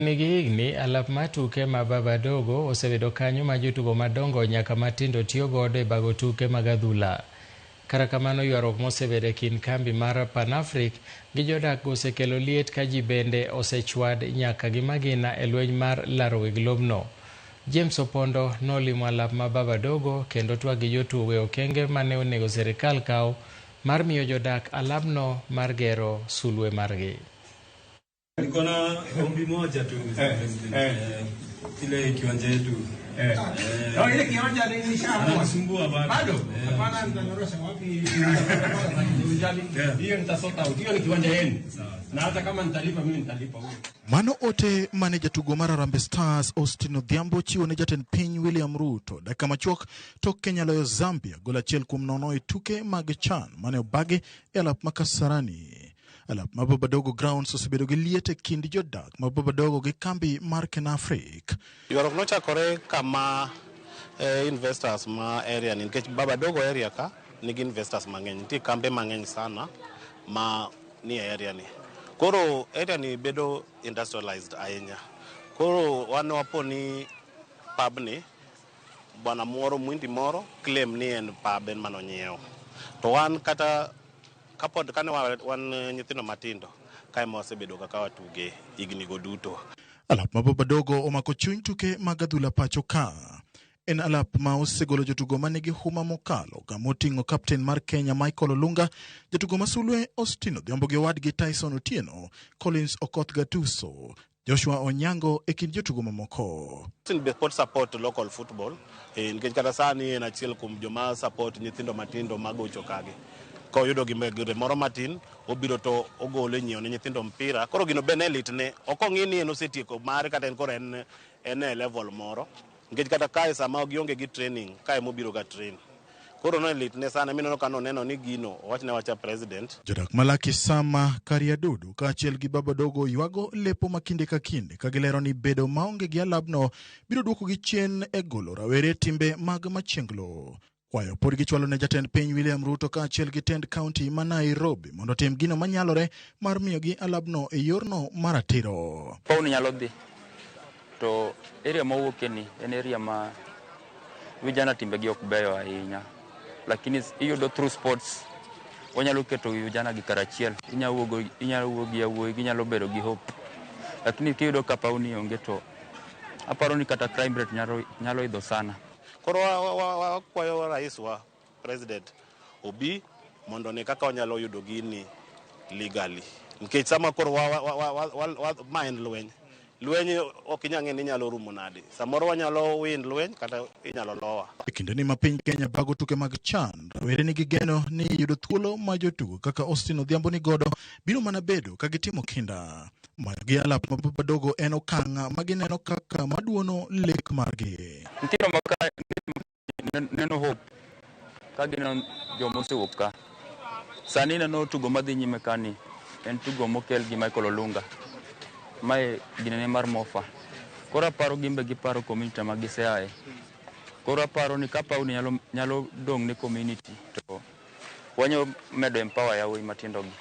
Higni gi higni, alap mar tuke ma Baba Dogo osebedo kanyo ma jotugo madongo nyaka matindo tiyo godo e bago tuke mag adhula. Kata kamano, ywaruok mosebedo e kind kambi mar Panafric gi jodak go osekelo liet ka ji bende osechwad nyaka gi magina e lweny mar laro weg lobno. James Opondo nolimo alap ma Baba Dogo kendo twak gi jotugo e okenge mane onego sirikal kaw mar miyo jodak alabno mar gero sulwe margi. Niko na ombi moja tu, Mr. President. Ile kiwanja yetu. Oh, ile kiwanja ni nishaamua. Ananisumbua bado. Bado? Eh. Hapana, nitanyorosha wapi? Ujali. Hiyo nitasort out. Hiyo ni kiwanja yenu. Na hata kama nitalipa, mimi nitalipa huyo. Mano ote mane jatugo mar Harambee Stars Austin Odhiambo chiwo ne jatend piny William Ruto dakika machuok tok Kenya loyo Zambia gol 1-0 e tuke mag CHAN mane obagi e alap ma Kasarani. Alap ma Babadogo Grounds osebedo gi liet e kind jodak ma Babadogo gi kambi mar Kenafric. Ywaruok nochakore kama investors ma area ni, nikech Babadogo area ka nigi investors mang'eny, nitie kambe mang'eny sana ma ni e area ni. Koro area ni bedo industrialized ahinya. Koro wan wapo ni pub ni bwana moro, mwindi moro claim ni en pub en manonyiewo. To wan kata kapod kane wan nyithindo matindo, kae ma wasebedo kaka watuge higni go duto. Alap ma Babadogo omako chuny tuke mag adhula pacho ka. En alap ma osegolo jotugo manigi huma mokalo kama oting'o kapten mar Kenya Michael Olunga, jatugo ma sulwe Austin Odhiambo gi owadgi Tyson Otieno, Collins Okoth Gatuso, Joshua Onyango e kind jotugo mamoko. Austin be pod support local football, nikech kata sani en achiel kuom joma support nyithindo matindo magocho kagi. Ka oyudo gime moro matin, obiro to ogolo e nyiewo ne nyithindo mpira. Koro gino be ne litne. Ok ong'i ni en osetieko mare kata en koro en e level moro. Nikech kata kae sama gionge gi training, kae mobiro ga train. Koro ne litne sana, mineno ka noneno ni gino, owachne wacha president. Jodak ma Lakisama, Kariadudu kaachiel gi Babadogo ywago lepo ma kinde ka kinde ka gilero ni bedo maonge gi alabno biro duokogi chien e golo rawere timbe mag machienglo. Kwayo pod gichwalo ne jatend piny William Ruto kaachiel gi tend kaunti ma Nairobi mondo otim gino manyalore mar miyogi alabno e yorno maratiro. Pauni nyalo dhi to area mawuoke ni en area ma vijana timbegi ok beyo ahinya, lakini iyudo through sports wanyalo keto vijana gi karachiel, inyalo wuo gi yawuoyi, ginyalo bedo gi hope, lakini kiyudo ka pauni onge to aparo ni kata crime rate nyalo idho sana. Koro wakwayo rais wa president obi mondo ne kaka wanyalo yudo gini legally, nikech sama koro ma en lweny, lweny ok inyal ng'e ni inyalo rumo nade. Samoro wanyalo win lweny kata inyalo lowa. E kindeni ma piny Kenya bago tuke mag CHAN, rawere nigi geno ni yudo thuolo ma jotugo kaka Austin Odhiambo ni godo biro mana bedo ka gitimo kinda. Mayo gi alap ma Babadogo en okang' ma gineno kaka maduono lek margi. Nyithindo ma ka neno hope ka gineno joma osewuok ka. Sani neno tugo madhi nyime kani en tugo mokel gi Michael Olunga. Mae ginene mar Mofa. Koro aparo gimbe giparo community ma giseaye. Koro aparo ni ka pauni nyalo dong' ne community to wanyalo medo empower yawuoyi matindo gi.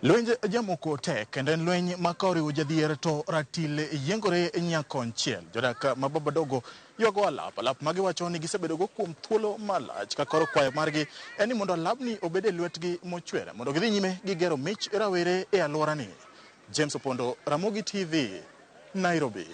Lwenj jamoko tek kendo en lweny ma ka oriwo jadhier to ratil yiengore nyakonchiel. Jodak ma Babadogo ywago alap, alap ma giwacho ni gisebedogo kuom thuolo malach ka koro kwayo margi en ni mondo alabni obed e lwetgi mochwere mondo gidhi nyime gi gero mich rawere e alworani. James Opondo, Ramogi TV, Nairobi.